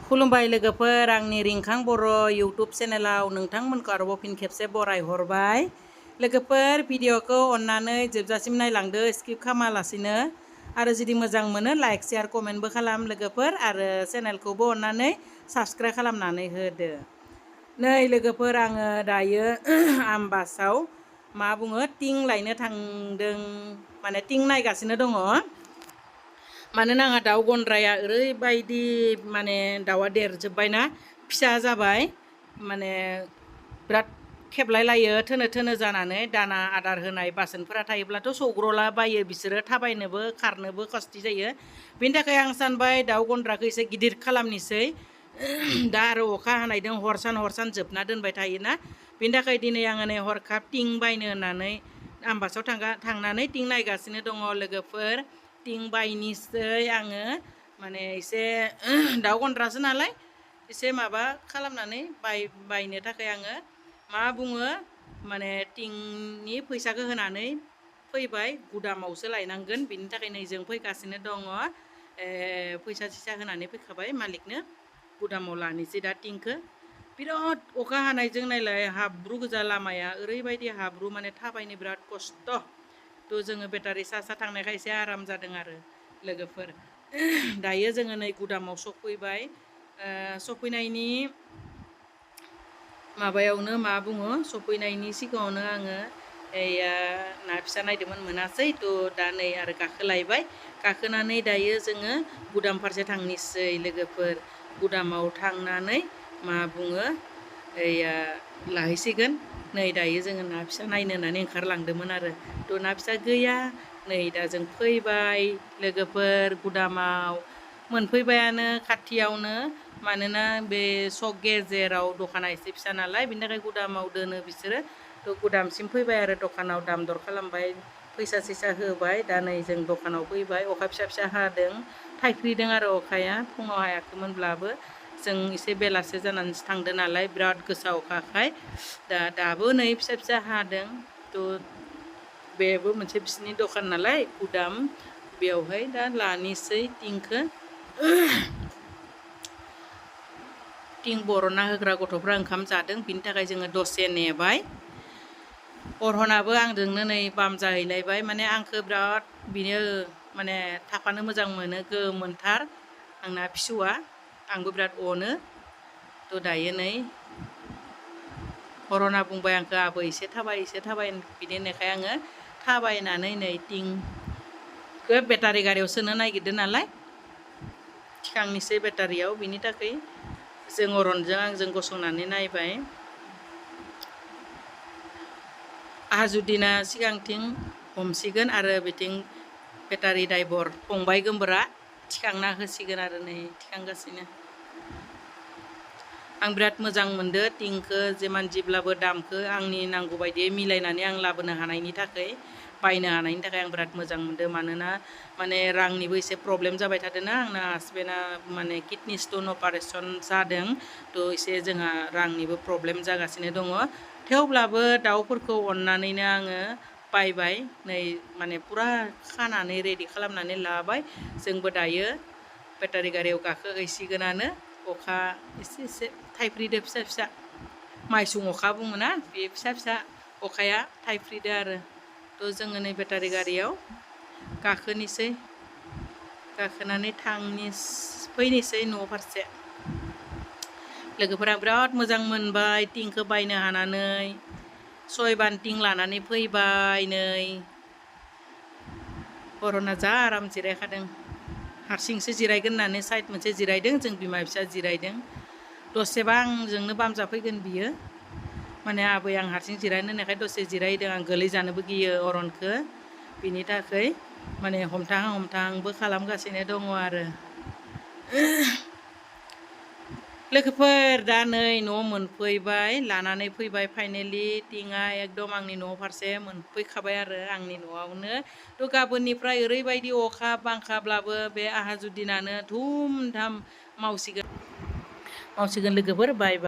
खुलुमबाय लोगोफोर आंनि रिंखां बर' इउटुब चेनेलाव नोंथांमोनखौ आरोबाव फिन खेबसे बराय हरबाय लोगोफोर भिडिअखौ अन्नानै जोबजासिम नायलांदो स्किप खालामालासिनो आरो जुदि मोजां मोनो लाइक शेयार कमेन्टबो खालाम लोगोफोर आरो चेनेलखौबो अन्नानै साबस्क्राइब खालामनानै होदो। नै लोगोफोर आङो दायो आमबासाव मा बुङो टिं लायनो थांदों माने टिं नायगासिनो दङ। मानोना आंहा दाउ गन्द्राया ओरैबायदि माने दाउआ देरजोब्बायना फिसा जाबाय माने बिराद खेबलाय लायो थोनो जानानै दाना आदार होनाय बासोनफोरा थायोब्लाथ' सौग्रला बायो बिसोरो थाबायनोबो खारनोबो खस्थ जायो। बेनि थाखाय आं सानबाय दाउ गन्द्राखौ एसे गिदिर खालामनोसै दा आरो अखा हानायजों हरसान जोबना दोनबाय थायोना बेनि थाखाय दिनै आङो नै हरखाब टिं बायनो होननानै आमबासाव थांनानै टिं नायगासिनो दङ लोगोफोर। टिं बायनोसै आङो माने एसे दाउ गन्द्रासो नालाय एसे माबा खालामनानै बायनो थाखाय आङो मा बुङो माने टिंनि फैसाखौ होनानै फैबाय गुदामावसो लायनांगोन बिनि थाखायनो जों फैगासिनो दङ फैसा सिसा होनानै फैखाबाय मालिकनो गुदामाव लानोसै दा टिंखौ। बिराद अखा हानायजों नायलाय हाब्रु गोजा लामाया ओरैबायदि हाब्रु माने थाबायनो बिराद खस्थ'। थ' जोङो बेटारि सा थांनायखाय एसे आराम जादों आरो लोगोफोर। दायो जोङो नै गुदामाव सफैबाय सफैनायनि माबायावनो मा बुङो सफैनायनि सिगाङावनो आङो ना फिसा नायदोंमोन मोनासै थ' दा नै आरो गाखोलायबाय गाखोनानै दायो जोङो गुदाम फारसे थांनोसै लोगोफोर। गुदामाव थांनानै मा बुङो लाहैसिगोन। नै दायो जोङो ना फिसा नायनो होननानै ओंखारलांदोंमोन आरो थ' ना फिसा गैया नै दा जों फैबाय लोगोफोर गुदामाव मोनफैबायानो खाथियावनो मानोना बे सक गेजेराव दखाना एसे फिसा नालाय बिनि थाखाय गुदामाव दोनो बिसोरो थ' गुदामसिम फैबाय आरो दखानाव दाम दर खालामबाय फैसा सैसा होबाय दा नै जों दखानाव फैबाय अखा फिसा हादों थाइफ्रिदों आरो अखाया फुङाव हायाखैमोनब्लाबो जों एसे बेलासे जानानैसो थांदों नालाय बिराद गोसा अखाखाय दाबो नै फिसा हादों थ' बेबो मोनसे बिसिनि दखान नालाय गुदाम बेवहाय दा लानोसै टिंखौ। टिं बर'ना होग्रा गथ'फ्रा ओंखाम जादों बिनि थाखाय जोङो दसे नेबाय। अरहनाबो आंजोंनो नै बाम जाहैलायबाय माने आंखौ बिराद बिनो माने थाफानो मोजां मोनो गोमोनथार आंना फिसौआ आंबो बिराद अनो थ' दायो नै अरहना बुंबाय आंखौ आबै एसे थाबाय बिदि होननायखाय आङो थाबायनानै नै टिंखौ बेटारि गारियाव सोनो नागिरदों नालाय थिखांनोसै बेटारियाव बिनि थाखाय जों अरनजों आंजों गसंनानै नायबाय। आहाजुदिना सिगांथिं हमसिगोन आरो बिथिं बेटारि ड्राइभर फंबाय गोमबोरा थिखांना होसिगोन आरो नै थिखांगासिनो। आं बिराद मोजां मोनदों टिंखौ जेमान जिब्लाबो दामखौ आंनि नांगौ बायदियै मिलायनानै आं लाबोनो हानायनि थाखाय बायनो हानायनि थाखाय आं बिराद मोजां मोनदों। मानोना माने रांनिबो एसे प्रब्लेम जाबाय थादोंना आंना हासबेन्डआ माने किडनि स्टन अपारेसन जादों थ' एसे जोंहा रांनिबो प्रब्लेम जागासिनो दङ थेवब्लाबो दाउफोरखौ अननानैनो आङो बायबाय नै माने फुरा खानानै रेडि खालामनानै लाबाय। जोंबो दायो बेटारि गारियाव गाखोहैसिगोनानो अखा एसे थाइफ्रिदो फिसा माइसुं अखा बुङोना बे फिसा अखाया थाइफ्रिदो आरो थ' जोङो नै बेटारि गारियाव गाखोनोसै गाखोनानै फैनोसै न' फारसे। लोगोफोरा बिराद मोजां मोनबाय टिंखौ बायनो हानानै 6 बान टिं लानानै फैबाय नै अरहना जा आराम जिरायखादों हारसिंसो जिरायगोन होननानै साइड मोनसे जिरायदों जों बिमा फिसा जिरायदों। दसेबा आंजोंनो बाम जाफैगोन बियो माने आबै आं हारसिं जिरायनो होननायखाय दसे जिरायदों आं गोलैजानोबो गियो अरनखौ बिनि थाखाय माने हमथाहांबो खालामगासिनो दङ आरो। लोगोफोर दा नै न' मोनफैबाय लानानै फैबाय फाइनेलि टिंआ एकदम आंनि न' फारसे मोनफैखाबाय आरो आंनि न'आवनो थ' गाबोननिफ्राय ओरैबायदि अखा बांखाब्लाबो बे आहाजुदिनानो धुम धाम मावसिगोन लोगोफोर बाय बाय।